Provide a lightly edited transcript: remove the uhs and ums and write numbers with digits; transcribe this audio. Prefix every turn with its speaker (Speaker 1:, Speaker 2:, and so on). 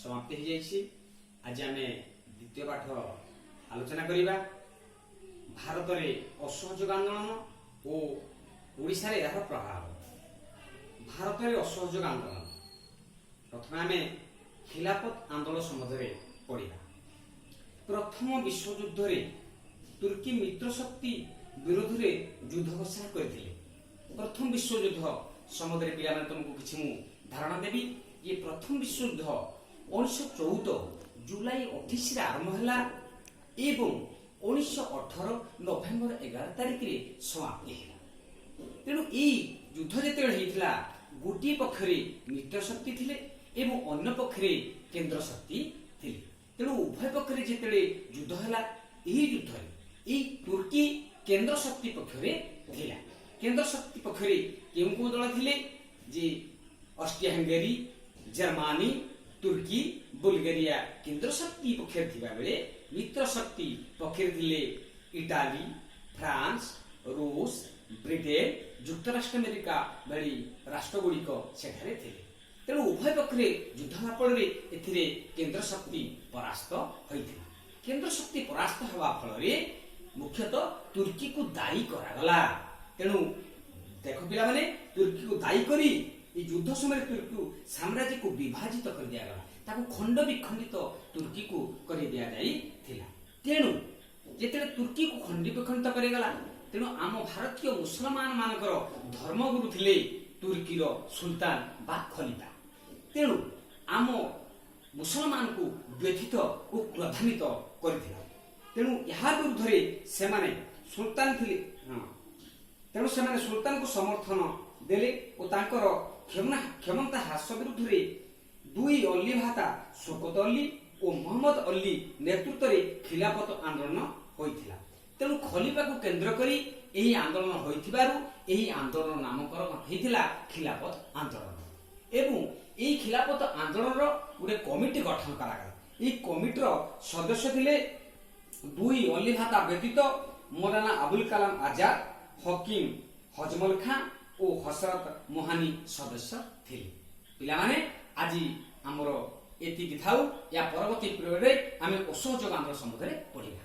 Speaker 1: ସମାପ୍ତି ହେଇଯାଇଛି। ଆଜି ଆମେ ଦ୍ୱିତୀୟ ପାଠ ଆଲୋଚନା କରିବା, ଭାରତରେ ଅସହଯୋଗ ଆନ୍ଦୋଳନ ଓ ଓଡ଼ିଶାରେ ଏହାର ପ୍ରଭାବ। ଭାରତରେ ଅସହଯୋଗ ଆନ୍ଦୋଳନ। ପ୍ରଥମେ ଆମେ ଖିଲାପତ ଆନ୍ଦୋଳନ ସମ୍ବନ୍ଧରେ ପଢ଼ିବା। ପ୍ରଥମ ବିଶ୍ୱଯୁଦ୍ଧରେ ତୁର୍କୀ ମିତ୍ର ଶକ୍ତି ବିରୋଧରେ ଯୁଦ୍ଧ ଘୋଷଣା କରିଥିଲେ। ପ୍ରଥମ ବିଶ୍ୱଯୁଦ୍ଧ ସମ୍ବନ୍ଧରେ ପିଲାମାନେ, ତୁମକୁ କିଛି ମୁଁ ଧାରଣା ଦେବି ଯେ ପ୍ରଥମ ବିଶ୍ୱଯୁଦ୍ଧ 1914 ଜୁଲାଇ 28ରେ ଆରମ୍ଭ ହେଲା ଏବଂ 1918 ନଭେମ୍ବର 11 ତାରିଖରେ ସମାପ୍ତି ହେଲା। ତେଣୁ ଏଇ ଯୁଦ୍ଧ ଯେତେବେଳେ ହେଇଥିଲା, ଗୋଟିଏ ପକ୍ଷରେ ମିତ୍ର ଶକ୍ତି ଥିଲେ ଏବଂ ଅନ୍ୟ ପକ୍ଷରେ କେନ୍ଦ୍ର ଶକ୍ତି ଥିଲେ। ତେଣୁ ଉଭୟ ପକ୍ଷରେ ଯେତେବେଳେ ଯୁଦ୍ଧ ହେଲା, ଏହି ଯୁଦ୍ଧରେ ଏଇ ତୁର୍କୀ କେନ୍ଦ୍ର ଶକ୍ତି ପକ୍ଷରେ ଥିଲା। କେନ୍ଦ୍ର ଶକ୍ତି ପକ୍ଷରେ କେଉଁ କେଉଁ ଦଳ ଥିଲେ ଯେ ଅଷ୍ଟ୍ରିଆ ହଙ୍ଗେରୀ, ଜର୍ମାନୀ, ତୁର୍କୀ, ବୁଲଗେରିଆ କେନ୍ଦ୍ର ଶକ୍ତି ପକ୍ଷରେ ଥିବା ବେଳେ ମିତ୍ର ଶକ୍ତି ପକ୍ଷରେ ଥିଲେ ଇଟାଲୀ, ଫ୍ରାନ୍ସ, ରୁଷ, ବ୍ରିଟେନ, ଯୁକ୍ତରାଷ୍ଟ୍ର ଆମେରିକା ଭଳି ରାଷ୍ଟ୍ରଗୁଡ଼ିକ ସେଠାରେ ଥିଲେ। ତେଣୁ ଉଭୟ ପକ୍ଷରେ ଯୁଦ୍ଧ ହେବା ଫଳରେ ଏଥିରେ କେନ୍ଦ୍ର ଶକ୍ତି ପରାସ୍ତ ହୋଇଥିଲା। କେନ୍ଦ୍ର ଶକ୍ତି ପରାସ୍ତ ହେବା ଫଳରେ ମୁଖ୍ୟତଃ ତୁର୍କୀକୁ ଦାୟୀ କରାଗଲା। ତେଣୁ ଦେଖ ପିଲାମାନେ, ତୁର୍କୀକୁ ଦାୟୀ କରି ଏଇ ଯୁଦ୍ଧ ସମୟରେ ତୁର୍କୀ ସାମ୍ରାଜ୍ୟକୁ ବିଭାଜିତ କରି ଦିଆଗଲା। ତାକୁ ଖଣ୍ଡ ବିଖଣ୍ଡିତ ତୁର୍କୀକୁ କରି ଦିଆଯାଇଥିଲା। ତେଣୁ ଯେତେବେଳେ ତୁର୍କୀକୁ ଖଣ୍ଡି ବିଖଣ୍ଡିତ କରାଗଲା, ତେଣୁ ଆମ ଭାରତୀୟ ମୁସଲମାନ ମାନଙ୍କର ଧର୍ମଗୁରୁ ଥିଲେ ତୁର୍କୀର ସୁଲତାନ ବା ଖଲିଫା। ତେଣୁ ଆମ ମୁସଲମାନକୁ ବ୍ୟଥିତ ଓ କ୍ରୋଧାନ୍ୱିତ କରିଥିଲା। ତେଣୁ ଏହା ବିରୁଦ୍ଧରେ ସେମାନେ ସୁଲତାନ ଥିଲେ, ହଁ, ତେଣୁ ସେମାନେ ସୁଲତାନକୁ ସମର୍ଥନ ଦେଲେ ଓ ତାଙ୍କର କ୍ଷମତା ହ୍ରାସ ବିରୁଦ୍ଧରେ ଦୁଇ ଅଲ୍ଲୀ ଭ୍ରାତା ଶୌକତ ଅଲ୍ଲୀ ଓ ମହମ୍ମଦ ଅଲ୍ଲୀ ନେତୃତ୍ୱରେ ଖିଲାଫତ ଆନ୍ଦୋଳନ ହୋଇଥିଲା। ତେଣୁ ଖଲିଫାକୁ କେନ୍ଦ୍ର କରି ଏହି ଆନ୍ଦୋଳନ ହୋଇଥିବାରୁ ଏହି ଆନ୍ଦୋଳନ ନାମକରଣ ହେଇଥିଲା ଖିଲାଫତ ଆନ୍ଦୋଳନ। ଏବଂ ଏହି ଖିଲାଫତ ଆନ୍ଦୋଳନର ଗୋଟେ କମିଟି ଗଠନ କରାଗଲା। ଏହି କମିଟିର ସଦସ୍ୟ ଥିଲେ ଦୁଇ ଅଲ୍ଲୀ ଭ୍ରାତା ବ୍ୟତୀତ ମୌଲାନା ଆବୁଲ କାଲାମ ଆଜାଦ, ହକିମ ହଜମଲ ଖାଁ ଓ ହସରତ ମୋହାନୀ ସଦସ୍ୟ ଥିଲେ। ପିଲାମାନେ, ଆଜି ଆମର ଏତିକି ଥାଉ। ୟା ପରବର୍ତ୍ତୀ ପିରିୟଡ଼ରେ ଆମେ ଅସହଯୋଗ ଆନ୍ଦୋଳନ ସମ୍ବନ୍ଧରେ ପଢିବା।